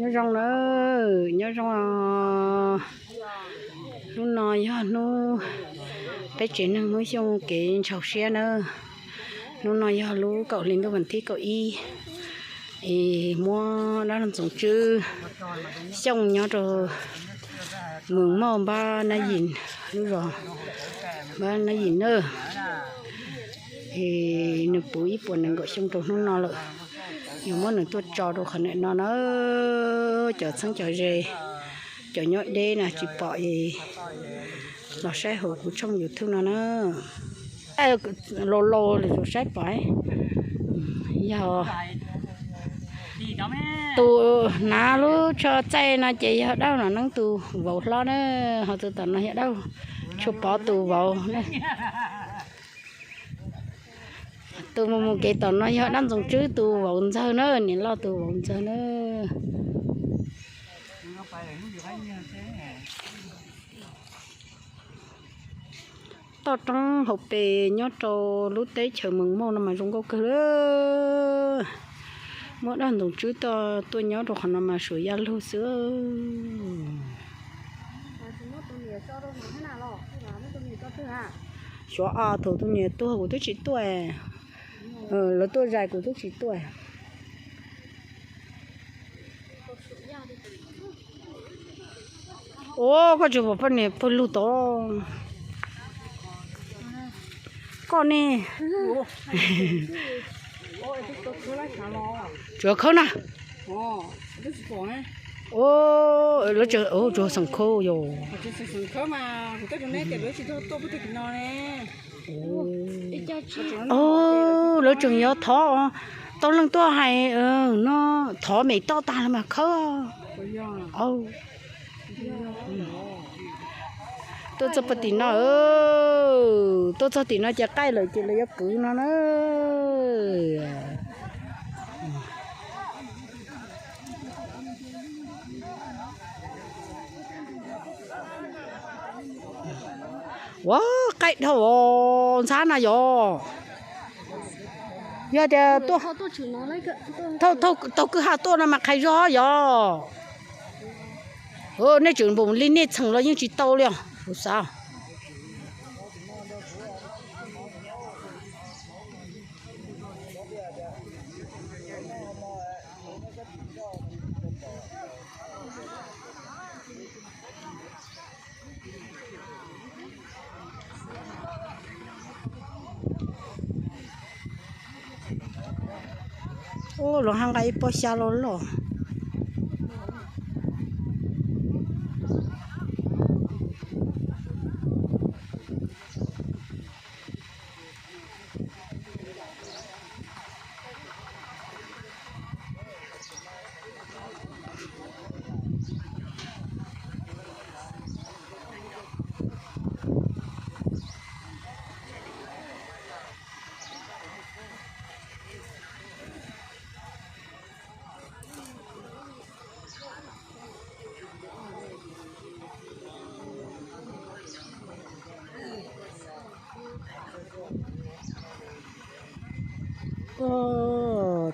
Nyob zoo nawb, nyob zoo os. Hnub no yog hnub peb tsev neeg Hmoob Xyooj kev ntshaus siab nawb. Hnub no yog lub kaum hli ntuj vas thib kaum ib, es muab dab laug Ntxoov Tswb Xyooj nyob rau Mws Mauj npab Nab Yim, lub zos npab Nab Yim nawb. Es nws puv ib puas nees nkaum xyoo rau hnub no lawm, yuav muab nws tuaj tso rau qhov niam no na. Cov txheeb cov ze, cov nyob deb na tsis pom es los saib hauv kuv tshooj YouTube no na. Laus laus lawm saib pom, yog tus hnav lub tsho txaij no ces yog dab laug Nom Neeb tus vauv hlob na, ho tus tom no yog dab laug Tshuas Pov tus vauv na. Tus mus mus kev tom no yog dab laug Ntxoov Tswb tus vauv ntxawg na, niam loj tus vauv ntxawg na. Toj roob hauv pes nyob rau lub teb chaws Mws Mauj no mas zoo nkauj kawg li. Muab dab laug Ntxoov Tswb tuaj nyob rau qhov no mas suav yaj lug xwb. Xyov os, thaum tus niam tuag kuv twb tsis tuaj, lawv tuaj zais kuv twb tsis tuaj. Ua koj tsis pom poj niam pawg lug tod. Koj ne? Tsuav khawb na. Lawv tsuas xeem khawb yog. Lawv tseem yuav thov, tau leej tuaj hais no thov me toj tag los mas khawb. Tuaj txog pem tim no, tuaj txog tim no ces qaij lawm ces lawv yuav kwv no na. Ua qaij dhau ntxhab na yog. Yog tias tuaj, taug kwj ha tuaj no mas qhais zog yog. Nej tseem npaum li nej txheem los yeej tsis tau li os kuv xav. Ua los haj nqa ib pob xya loj loj.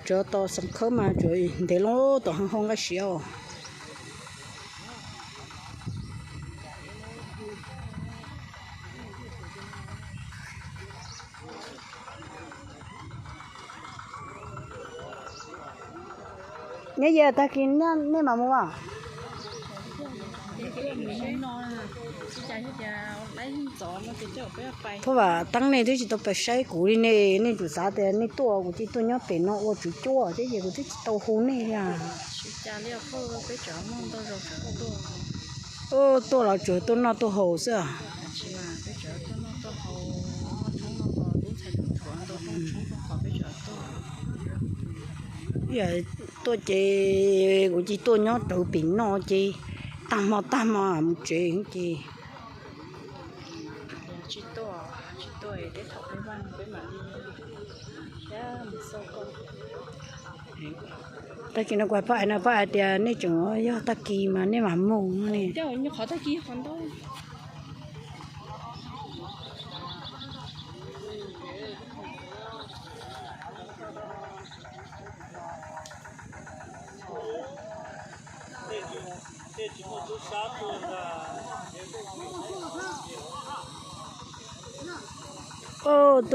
Tsuav tau xeem khawb mas tsuav ntev loo tom hauv nqaij siav os. Nyob yog tag kis nej mam mus as. Phob Vam Teeb, nej twb tsis tau pais saib kuv li ne, nej tsum xav tias nej tuaj kuv cia tuaj nyob pem no ua tswv cuab thiab ces kuv twb tsis tau hu nej li. Tuaj los tsuas tuaj noj tuaj haus xwb. Tuaj ces kuv cia tuaj nyob rawv pem no ces tag hmo tag hmo mus tsev ces. Tag kis no kuv hais Phaj Ais no, Phaj Ais tias nej tseem yog tag kis mas nej mam mus ne. Tuaj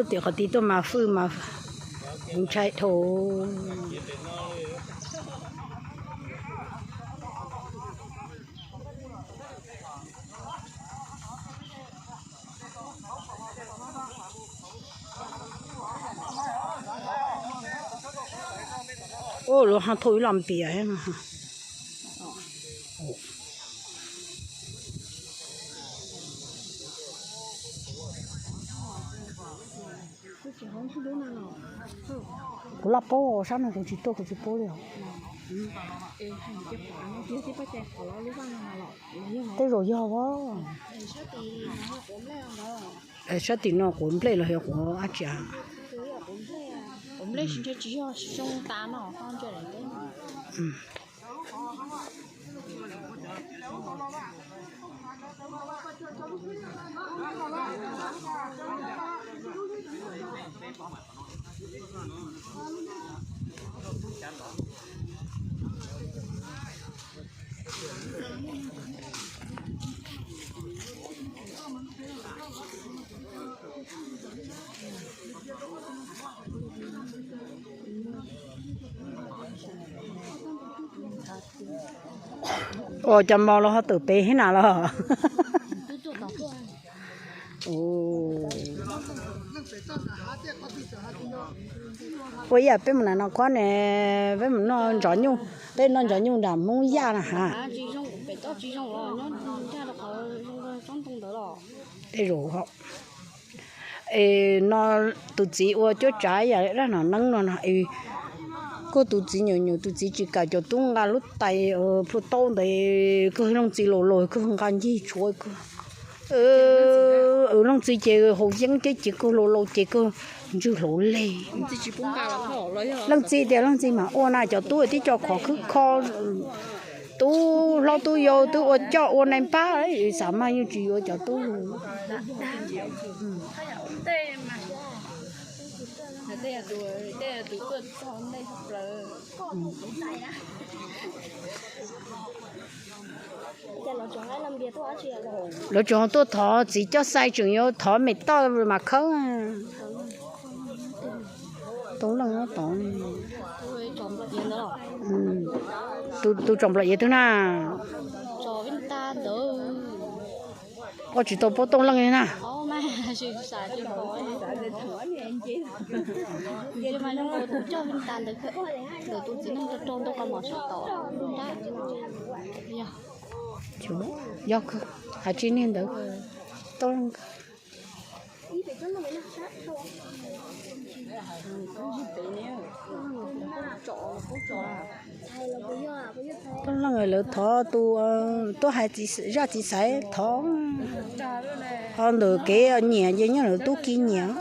tim qhov tid tuaj mas fwj mas kuv ntshai dhau. Ua luag ho thauj ib los npias. Kuv laj paub sab no kuv tsis tuaj kuv tsis paub li os. Tej zaum yog as. Sab tim no quav nplej los yog quav dab tsi? Ua cas mos los ho tawm pem thiab na los? Ua yam peb mus na no khob ne, peb mus noj ntxov nyuj, peb noj ntxov nyuj nram Hmoob Yaj na ha. Tej zaum no tus txiv ua cuab tsav yam dab no neeb no no, kuj tus txiv nyuam nyuam tus txiv tsis kam cov tub nqa lub tais plhu taub ntawd, kawg leej txiv laus laus kawg nqa ncig tshuav kawg. Leej txiv ces haus yeeb ces kawg laus laus ces kawg ntswg hlauv leg. Leej txiv tias leej txiv mas ua na cov tub tib co khov khwb kho, tub hlob tub yau twb ua coj ua neeg pab, xav mas yeej tsis yuav cov tub. Lawv tseem tuaj thov txiv coj xai tseem yuav thov me toj mas khawb. Tub leej tod, tus tsom nplom iav twg na? Ua tsis tau paub tub leej li na. Yog kawg, has tsis niag ntawd tub leej kawg. Tub leej lawv thov tus tuaj hais zaj txiv xaiv thov, ho ntawm kev nyiam ces nyob lawv tub ki nyiam.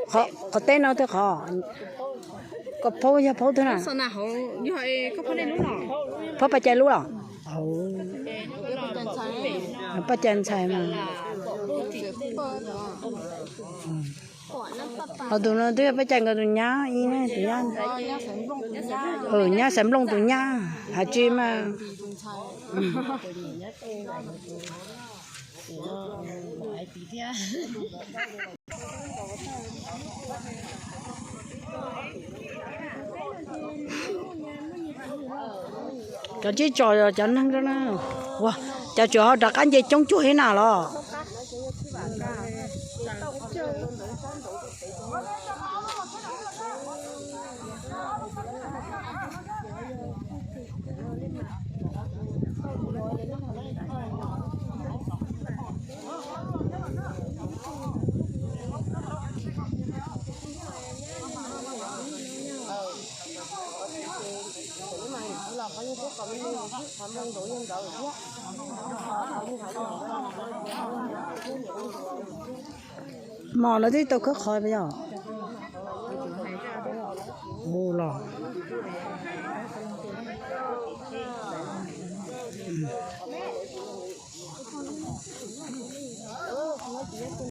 Qhov teb no twb qhov, koj phaub yog phaub twg na? Phaub Paj Cai lub los? Paj Cai ntxhais mas. Ho tus no twb yog Paj Cai nkawd tus nyab, ib tus nyab. Nyab Xaiv Nplooj tus nyab, has tsis mas. Cov tsib tso cov neeg, ua cas tseem ho rov qab nce coob cuag li na los? Mos lawv twb tau khawb qhov yog.